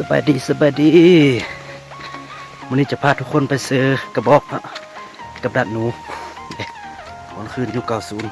ສະບາຍດີ ສະບາຍດີ ມື້ນີ້ຈະພາທຸກຄົນໄປຊື້ກະບອກເນາະ ກັບດັກໜູ ເດ້ ຂອງຄືນຍຸກເກົ້າສູນ.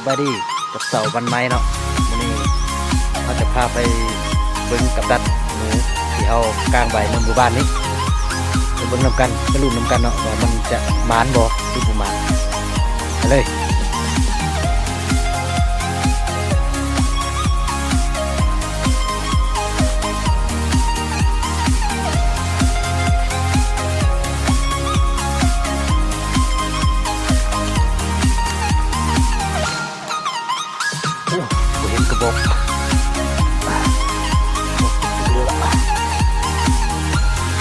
ສະບາຍດີ ກັບເຊົ້າວັນໃໝ່ເນາະ. ມື້ນີ້ເຮົາຈະພາໄປເບິ່ງກັບດັກໜູທີ່ເຮົາກາງໄວ້ໃນໝູ່ບ້ານນີ້ ໄປເບິ່ງນຳກັນ ໄປລຸ້ນນຳກັນເນາະ ວ່າມັນຈະໝານບໍ່ ຫຼືບໍ່ໝານ. ໄປເລີຍ. ໂອ້ ບໍ່ເຫັນກະບອກ.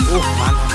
ໂອ້ ມາແລ້ວ.